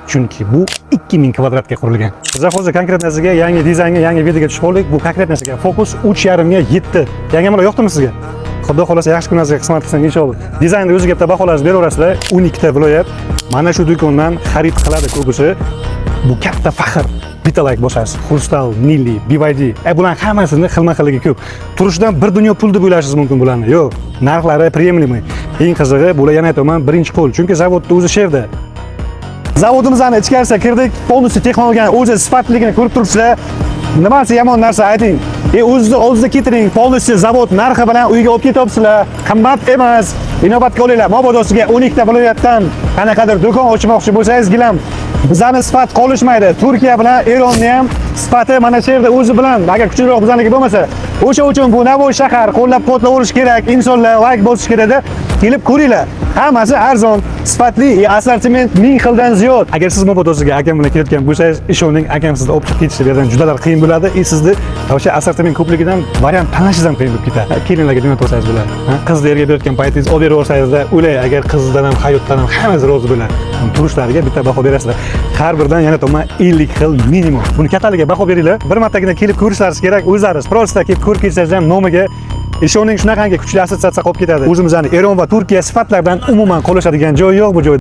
Chunki bu 2000 kvadratga qurilgan. Biz hozir конкретно sizga yangi dizaynga, yangi вид ga tushib qoldik. Bu конкретно sizga Focus 3.5 ga 7. Yangi amalar yoqdimi sizga? Xudo xohlasa, yaxshi kunlaringizga qismat qilsin, inshaalloh. Dizaynni o'ziga bitta baholaringizni beraverasizlar. 12 ta viloyat mana shu do'kondan xarid qiladi ko'pisi. Bu katta faxr. Bitta layk bosasiz. Xrustal, Nili, BYD. Bularning hammasini xilma-xilligi ko'p. Turishidan bir dunyo pul deb o'ylashingiz mumkin bularni. Yo'q, narxlari приемлемый. Eng qizig'i, bular, yana aytaman, birinchi qo'l. Chunki zavodni o'zi shu yerda. Zavodimizni ichkarisiga kirdik, полностью texnologiyani o'zi sifatliligini ko'rib turibsizlar. Nimasi yomon narsa, ayting? O'zizni oldingizda ketiring, полностью zavod narxi bilan uyga olib ketyapsizlar. Qimmat emas. Inobatga olinglar. Mabodo sizga 12 ta viloyatdan qanaqadir do'kon ochmoqchi bo'lsangiz, gilam bizani sifat qolishmaydi. Turkiya bilan Eronni ham sifati mana shu yerda o'zi bilan, agar kuchliroq bizaniki bo'lmasa. O'sha uchun bu Navoiy shahar qo'llab-quvvatlaverish kerak, insonlar layk bosish kerakda. Kelib ko'ringlar. Hammasi arzon, sifatli, assortiment ming xildan ziyod. Agar siz mabodo sizga akam bilan kelayotgan bo'lsangiz, ishoning, akam sizni olib chiqib ketishi bu yerdan judalar qiyin bo'ladi. И sizni o'sha assortiment ko'pligidan variant tanlashingiz ham qiyin bo'lib ketadi. Kelinlarga jo'natib olsangiz bo'ladi. Ha? Qizni erga berayotgan paytingiz olib berib yuborsangizda, o'lay, agar qizdan ham, hayotdan ham hammasi rozi bo'ladi. Turishlariga bitta baho berasizlar. Har birdan, yana aytaman, 50 xil minimum. Buni kattaligiga baho beringlar. Bir martagina kelib ko'rishlaringiz kerak, o'zlaringiz. Просто kelib ko'rib ketsangiz ham nomiga ishoning, shunaqangi kuchli assotsiatsiya qolib ketadi. O'zimizni Eron va Turkiya sifatlaridan umuman qolishadigan joyi yo'q bu joyda.